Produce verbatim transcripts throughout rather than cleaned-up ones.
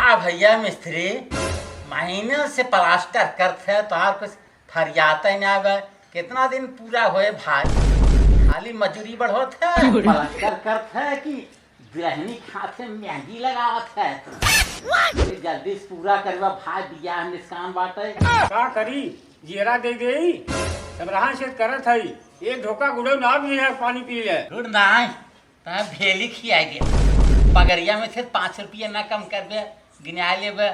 अब भैया मिस्त्री, महीने से प्लास्टर करत है, तोहार कुछ फरियाते ना आवे। कितना दिन पूरा होए भाई, खाली मजूरी बढ़ोत है, प्लास्टर करत है कि दुल्हनी खाते मेहंदी लगावत है। ये जल्दी से पूरा करवा भाई, बियाह निशान बाटे। का करी, जियरा दे देई, सब रहा से करत हई। एक धोखा गुड़े ना भी है, पानी पी ले। गुड़ नाय, तैं भेली खियाई दे। पगरिया में से पाँच रुपया ना कम करबे, गिनाए लेबे।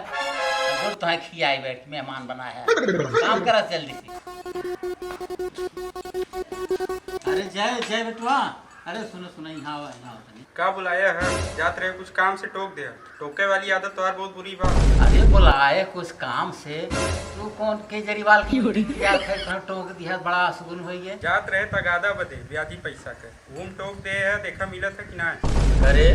गुड़ तोहे खियाई बैठ, मेहमान बना है। काम करा जल्दी से। अरे जय, जय बेटवा, अरे सुनो, सुनो, यहाँ आओ, यहाँ आओ तनी। का बुलाया है? जात रहे कुछ काम से, टोक दे। टोके वाली आदत तोहार बहुत बुरी बा। अरे बुलाए कुछ काम से, तू कौन के जरीवाल की उल्टी किया थे, कहाँ टोक दिया, बड़ा सुगुन होइए। जात रहे तगादा बदे, ब्याजी पैसा के। घूम टोक दे है, देखा मिलत है कि ना? अरे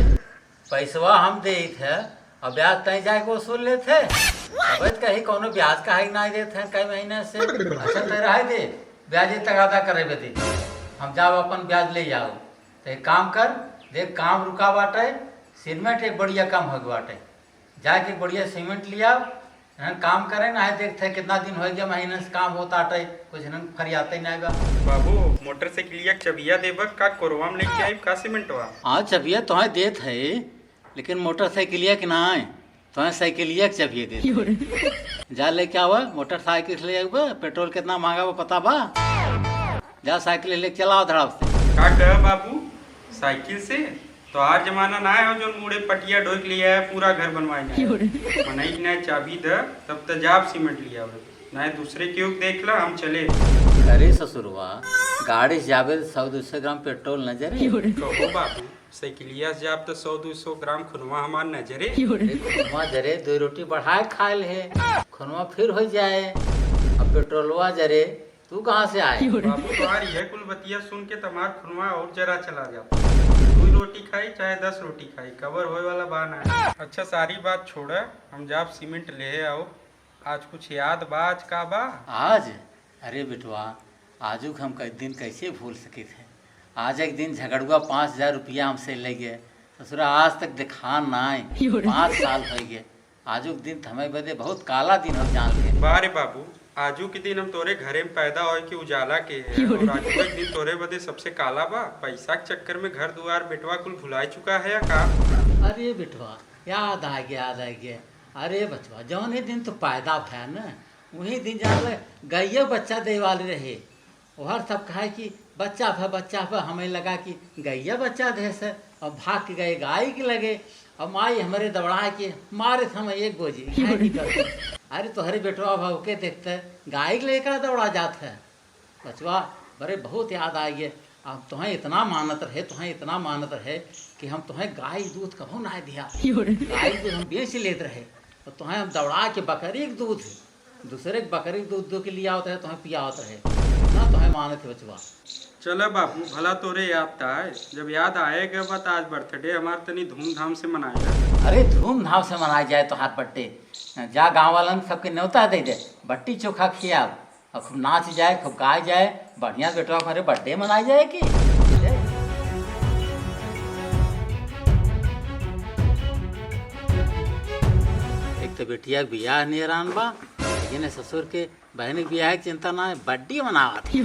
पैसवा हम देत है, अब ब्याज तय जाए के वसूल लेत है। अब कहीं कौनो ब्याज काहे ना देत है कई महीना से। अच्छा तय रहे दे, ब्याज तगादा करे बदे हम जाओ अपन ब्याज ले आओ। तो एक काम कर, देख काम रुका बाटे, सिरमेंट एक बढ़िया काम हो बाटे, जाके बढ़िया सीमेंट लिया, इन्हन काम करे ना है, देखते हैं कितना दिन हो गया महीने से काम होता आटे, कुछ इन्हन फरियाते ही ना बा। बाबू, मोटरसाइकिलिया के चबिया देबा का, कोरवा में लेके आइब का सीमेंटवा? हाँ, चबिया तोहे देत है, लेकिन मोटरसाइकिलिया के ना आए, तोहे साइकिलिया के चबिया देत है। जा लेके आवा, मोटरसाइकिल से ले आवा, पेट्रोल कितना महंगा बा पता बा? जा साइकिल लेके चलाओ धड़ाप से। का कह बाबू, साइकिल से? तोहार जमाना ना हो जौन मुड़े पटिया ढोक लिया है, पूरा घर बनवाए ना। मनई के ना चाबी द, तब त जाब सीमेंट लिया हो, ना दूसरे केहू के देख ला, हम चले। अरे ससुरवा, गाड़ी से जाबे त सौ दो सौ ग्राम पेट्रोल न जरे। कहो बाबू, साइकिलिया से जाब त सौ दो सौ ग्राम खुनवा हमार न जरे। अरे खुनवा जरे, दो रोटी बढ़ाए खा ले, खुनवा फिर हो जाए, अब पेट्रोलवा जरे, तू कहाँ से आए? बाबू, तोहार यह कुल बतिया सुन के तमार खुनवा और जरा चला जाता। दू रोटी खाई चाहे दस रोटी खाई, कवर होए वाला बा ना। अच्छा, सारी बात छोड़, हम जाब सीमेंट ले आओ। आज कुछ याद बा, आज का बा? आज? अरे बेटवा, आजू के हम कई दिन कैसे भूल सकित है? आज एक दिन झगड़ुआ पाँच हजार रुपया हमसे ले गए, ससुरा आज तक दिखा ना आए। पाँच साल हो गए, आजू के दिन त हमें बदे बहुत काला दिन हो जान ले। बा रे बाबू, आजू के दिन हम तोरे घरे में पैदा होए के उजाला के है, और आजू के दिन तोरे बदे सबसे काला बा। पैसा के चक्कर में घर दुआर बेटवा कुल भुलाए चुका है या का? अरे बेटवा, याद आ गया, याद आ गया। अरे बचवा, जौन ही दिन तो पैदा भया न, वही दिन जान ले गैया बच्चा दे वाले रहे। ओहर सब कहे कि बच्चा भा, बच्चा भा, हमें लगा कि गैया बच्चा देस है। अब भाग के गए गाय के लगे, अब माई हमरे दौड़ा के मारे थे हमें एक गोजी, गाय की तरफ। अरे तोहरे बेटवा भा ओके देखते गाय के लेकर दौड़ा जात है। बचवा, बरे बहुत याद आ गए। अब तोहें इतना मानत रहे, तोहें इतना मानत रहे कि हम तोहें गाय के दूध कभो ना दिया। गाय के दूध हम बेच लेत रहे, तो तोहें हम दौड़ा के बकरी के दूध दूसरे के बकरी के दूध दो के लिए आवत रहे, तोहें पियावत रहे। इतना तोहें मानत है बचवा। चला बाबू, भला तोरे याद त आए। जब याद आए गए बा, त आज बर्थडे हमार तनी धूमधाम से मनाए। अरे धूमधाम से मनाए जाए तोहार बर्थडे। जा गाँव वालन सबके न्योता दे दे, बट्टी चोखा खियाब, और खूब नाच जाए, खूब गाए जाए, बढ़िया बेटवा हमारे बर्थडे मनाए जाए की। एक तो बेटिया के बियाह नियरान बा, लेकिन ससुर के बहन के बियाह के चिंता ना है, बर्थडे मनावत है।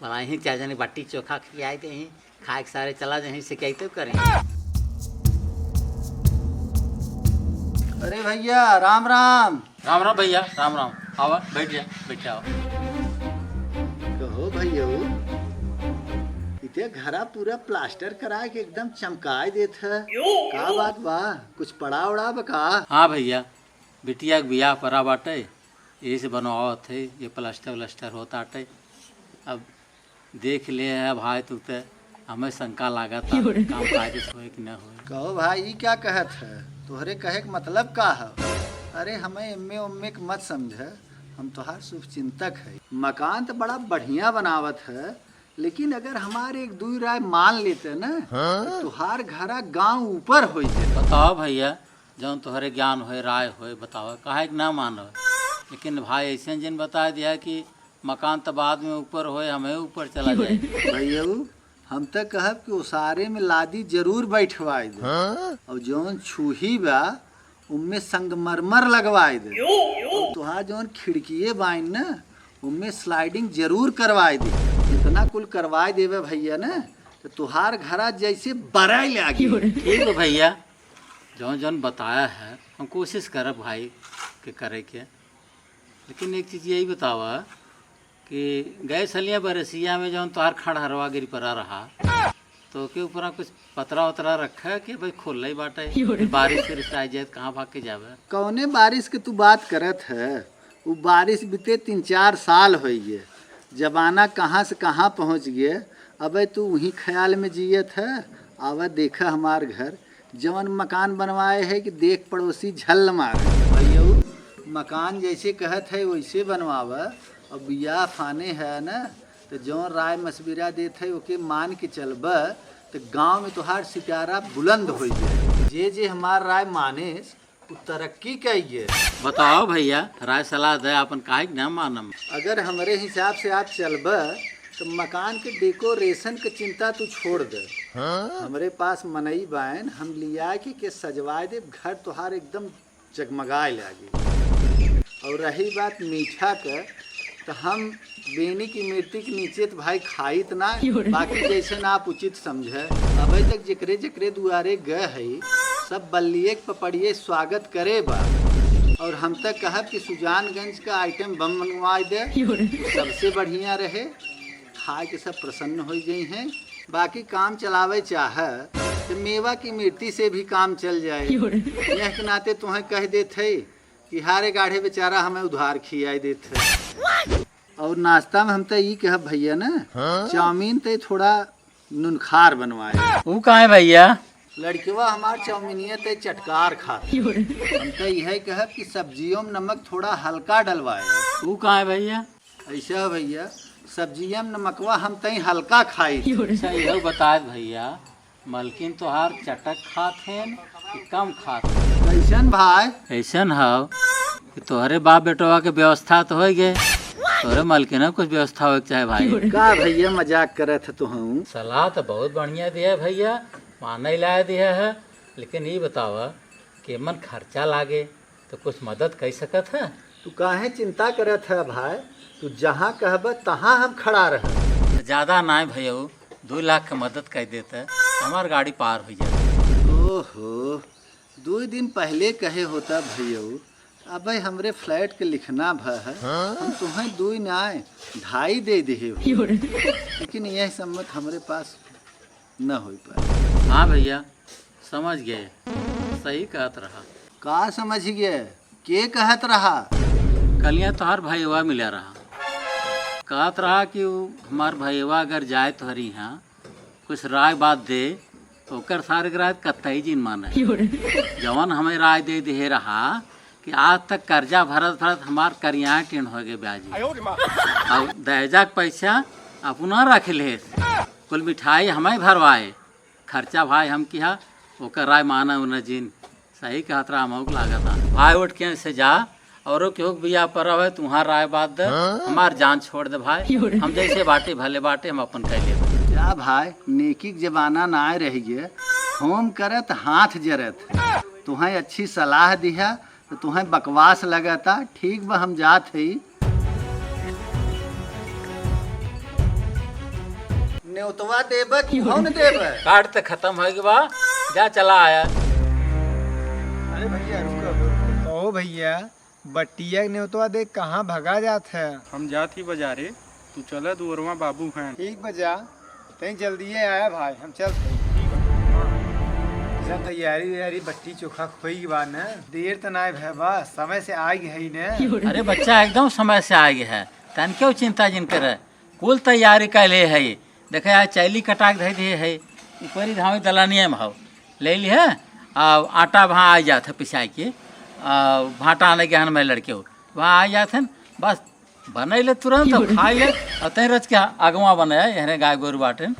भला यहीं चार जने बट्टी चोखा खियाए दे, यहीं खाए के सारे चला जाए, यहीं शिकायत करें। अरे भैया, राम राम। राम राम भैया, राम राम। आवा, बैठ जा, बैठ जाओ। कहो भैया, इते घरा पूरा प्लास्टर करा के एकदम चमकाए देत है। का बात बा? कुछ पड़ा उड़ा बा का? हाँ भैया, बिटिया के बियाह परा बाटे, यही से बनवावत है, ये प्लास्टर व्लास्टर होत आटे। अब देख ले है भाई, तू ते हमें शंका लागत है, काम कायदे से होए कि न होए। कहो भाई, ई क्या कहत है? तोहरे कहे के मतलब का है? अरे हमें एम्मे ओम्मे के मत समझ, हम तोहार शुभ चिंतक है। मकान तो बड़ा बढ़िया बनावत है, लेकिन अगर हमारे एक दुई राय मान लेते ना, हाँ? तो तोहार घरा गांव ऊपर हो जाए। बताओ भैया, जौन तोहरे ज्ञान होए, राय होए, बताओ, काहे के ना मानो? लेकिन भाई ऐसे जिन बता दिया कि मकान तो बाद में ऊपर होए, हमें ऊपर चला जाए। भैया, हम तो कहब कि ओसारे में लादी जरूर बैठवाई दे। हाँ? और जौन छूही बा, उम्मे संगमरमर लगवाए दे। और तुहार जौन खिड़किए बाइन न, उम्मे sliding जरूर करवाए दे। इतना कुल करवाए देवे भइया न, तो तुहार घरा जैसे बराई लागी। ठीक बा भइया, जौन जौन बताया है, हम कोशिश करब भाई के करे के। लेकिन एक चीज यही बतावा कि गए सलिया बरसिया में जौन तोहार खंडहरवा गिर पड़ा रहा, तो ओके ऊपरा कुछ पतरा उतरा रखा कि भाई खुला ही बाटे, बारिश उरिश आ जाए तो कहाँ भाग के जावे? कौने बारिश के तू बात करत है? उ बारिश बीते तीन चार साल होइए, जमाना कहाँ से कहाँ पहुँच गए। अबे तू वही ख्याल में जियत है। आवा देखा हमार घर, जवन मकान बनवाए है कि देख पड़ोसी झल मारे। भैया, मकान जैसे कहत है वैसे बनवावा। अब बियाह फाने है ना, तो जौन राय मशविरा देत है ओके मान के चलबा, तो गांव में तोहार सितारा बुलंद हो जाए। जे जे हमार राय मानेस, उ तरक्की कइए। बताओ भैया, राय सलाह दे, आपन काहे के ना मानम? अगर हमरे हिसाब से आप चलबा, तो मकान के decoration के चिंता तू छोड़ दे। हमरे पास मनई बायन, हम लिया के, के सजवाए देब, घर तोहार एकदम जगमगाए लागी। और रही बात मीठा के, तो हम बेनी की मूर्ति के नीचे तो भाई खाइत ना, बाकी जैसन आप उचित समझे। अबे तक जेकरे जेकरे दुआरे गए हई, सब बल्लिए के पपड़िए स्वागत करे बा। और हम तक कहब कि सुजानगंज का item बम मंगवाए दे, सबसे बढ़िया रहे, खाए के सब प्रसन्न हो गई हैं। बाकी काम चलावे चाहे तो मेवा की मूर्ति से भी काम चल जाए। यह के नाते तुम्हें कह देत है कि हारे गाढ़े बेचारा हमें उधार खियाई देत है। और नाश्ता में हम तो ई कहब भैया ना, चाउमीन ते थोड़ा नुनखार बनवाए। ऊ काहे भैया? लड़कवा हमार चाउमीनिया ते चटकार खात। हम तो यह कहब कि सब्जियों में नमक थोड़ा हल्का डलवाए। ऊ काहे भैया? ऐसा भैया, सब्जिया में नमकवा हम तई हल्का खाई। अच्छा, यह बताए भैया, मलकिन तोहार चटक खात हैं कि कम खात हैं? कैसन भाई? कैसन हव कि तोहरे बाप बेटवा के व्यवस्था तो हो गए, तोहरे मलकिन कुछ व्यवस्था हो के चाहे भाई। का भैया मजाक करत है तुहूँ? सलाह तो बहुत बढ़िया दिया है भैया, माने लाए दिया है, लेकिन ये बतावा कि मन खर्चा लागे तो कुछ मदद कर सकत है? तू काहे चिंता करत है भाई? तू जहाँ कहबे तहाँ हम खड़ा रह। ज्यादा नाय भैया, दो लाख के मदद कर देते, हमार गाड़ी पार हो जाए। ओहो, दो दिन पहले कहे होता भैया, अबे हमरे flat के लिखना भ है, हम तुम्हें दो नाय ढाई दे दिए हो, लेकिन यह सम्मत हमरे पास न हो पाए। हाँ भैया, समझ गए, सही कहत रहा। का समझ गए? के कहत रहा? कलिया तोहार भैया मिला रहा, कहत रहा कि उ हमार भैया अगर जाए तोहरी यहाँ कुछ राय बात दे, तो ओकर सारे के राय कतई जिन माने। जवन हमें राय दे दिहे रहा कि आज तक कर्जा भरत भरत हमार करिया टीन हो गए ब्याजी। अब दहेजा के पैसा अपना रख ले, कुल मिठाई हमें भरवाए, खर्चा भाई हम किहा, ओकर राय माना उन्हें जिन। सही कहत रहा, हमहू के लागत है। भाई उठ के से जा, औरो केहू के बियाह पर रहे, तुम्हार राय बात दे, हमार जान छोड़ दे भाई। हम जैसे बाटे भले बाटे, हम अपन कह लेबे। जा भाई, नेकी के जमाना ना आए रह गए, होम करत हाथ जरत। तुहें अच्छी सलाह दिहा, तो तुहें बकवास लगता। ठीक बा, हम जात हई। नेवतवा देबे कि कौन देबे? कार्ड त खत्म हो गया बा, जा चला आया। अरे भैया रुको। कहो भैया, बटिया के नेवतवा दे कहाँ भगा जात है? हम जात ही बाजारे, तू चला दुअरवा बाबू हैं। ठीक बा जा, तई जल्दिए आया भाई, हम चलत हई। ठीक बा। सब तैयारी वैयारी बट्टी चोखा खोई के बा न, देर त नाय भय बा, समय से आइ गए है न। अरे बच्चा एकदम समय से आइ गए है, तन क्यों चिंता जिन करे, कुल तैयारी कर ले है। देखे आज चैली कटाक धै दे है, ऊपरी धामी दलानिया में हो, ले ली है। आ आटा वहाँ आ जात है पिसाई के, आ भाटा आने के हन मैं लड़के हो, वहाँ आ जात है न, बस बनैले तुरंत, अब खाइले। अब तैं रच के अगवा बने, एहरे गाय गोरु बाटेन,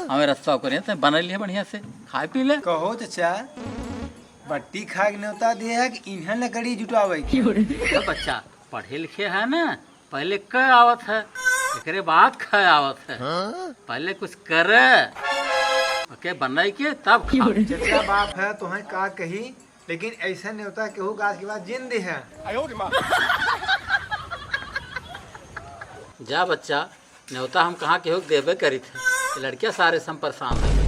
हमें रस्ता करे, तैं बनैले बढ़िया से, खाए पी ले। कहो चचा, बट्टी खाए के न्योता दे है कि इन्हें लकड़ी जुटावे के? ए बच्चा, पढ़े लिखे है ना, पहले क आवत है, एकरे बाद ख आवत है। पहले कुछ कर, ओके बनाई के तब खा। चचा बाप है, तोहें का कही, लेकिन ऐसा नेवता केहू गाछ के बाद जिन दे है। जा बच्चा, नेवता हम कहाँ केहू के देबे करित है, ये लड़किया सारे से हम परेशान है।